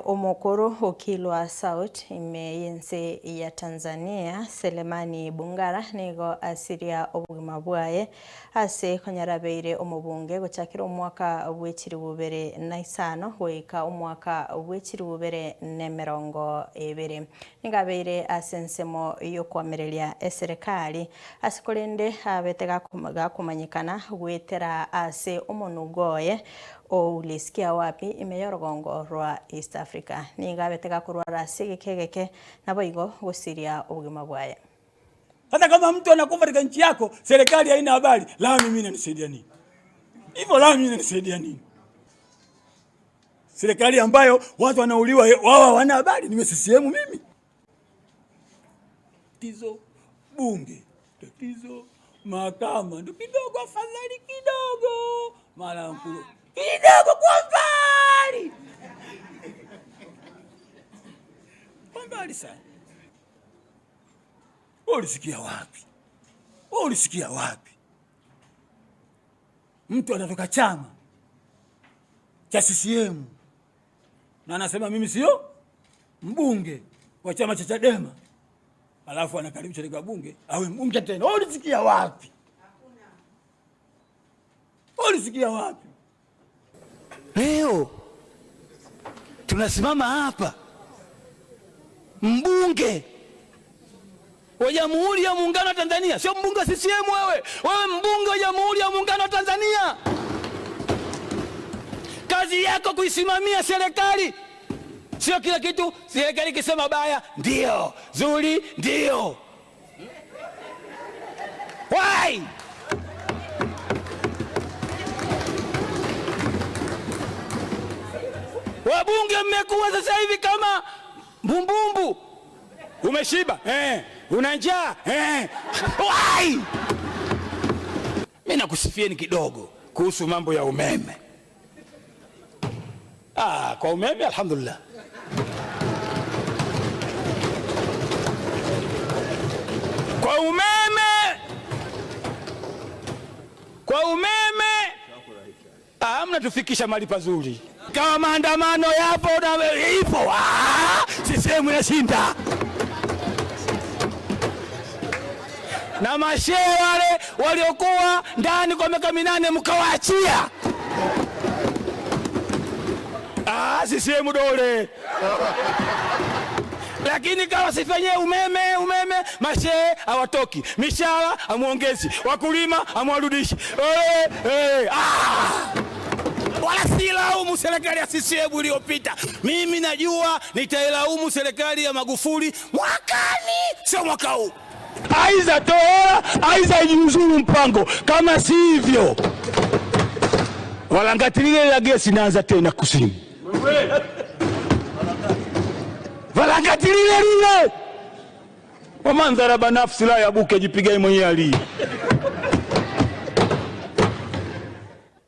Omokoro Okilwa South ime yense ya Tanzania Selemani Bungara nigo asiria obogima bwaye ase konyarabeire omobunge gochakira omwaka bw'echiribu 2005 goika omwaka bw'echiribu 2020 nigabeire ase ensemo yokwamireria eserikali ase korende abete gakomanyekana gwetera ase omonugoye oulisikia wapi imeyorogongo rwa East Africa niga abete gakorwara ase egekegeke nabo igo gosiria obogima bwaye. Hata kama mtu anakufa katika nchi yako, serikali haina habari, lami mimi inanisaidia nini? Hivyo lami mimi inanisaidia nini? Serikali ambayo watu wanauliwa wao hawana habari, niwe CCM mimi? Tatizo bunge, tatizo mahakama, ndio kidogo afadhali kidogo, mara mkuu kidogo kwa mbali, kwa mbali sana. Ulisikia wapi? Ulisikia wapi? Mtu anatoka chama cha CCM na anasema mimi sio mbunge wa chama cha Chadema, alafu anakaribisha katika bunge awe mbunge tena. Ulisikia wapi? Ulisikia wapi? Leo tunasimama hapa, mbunge wa Jamhuri ya Muungano wa Tanzania, sio mbunge wa CCM. Wewe wewe mbunge wa Jamhuri ya Muungano wa Tanzania, kazi yako kuisimamia serikali, sio kila kitu. Serikali ikisema baya ndio zuri, ndio why? Wabunge mmekuwa sasa hivi kama mbumbumbu. Umeshiba una njaa Why? Mimi nakusifieni kidogo kuhusu mambo ya umeme. Kwa umeme alhamdulillah. Kwa umeme, kwa umeme mnatufikisha mahali pazuri. Kama maandamano yapo na ipo, CCM inashinda. Na mashehe wale waliokuwa ndani kwa miaka 8 mkawaachia. CCM dole. Lakini kama sifanyie umeme, umeme mashehe hawatoki, mishahara hamuongezi, wakulima hamwarudishi. Wala silaumu serikali ya CCM iliyopita. Mimi najua nitailaumu serikali ya Magufuli mwakani, sio mwaka huu. Aiza toa hela, aiza ijiuzuru mpango. Kama sivyo, walangati lile la gesi naanza tena kusini. Walangati lile lile. Wamandhara banafsi la yabuke jipigai mwenyewe ali.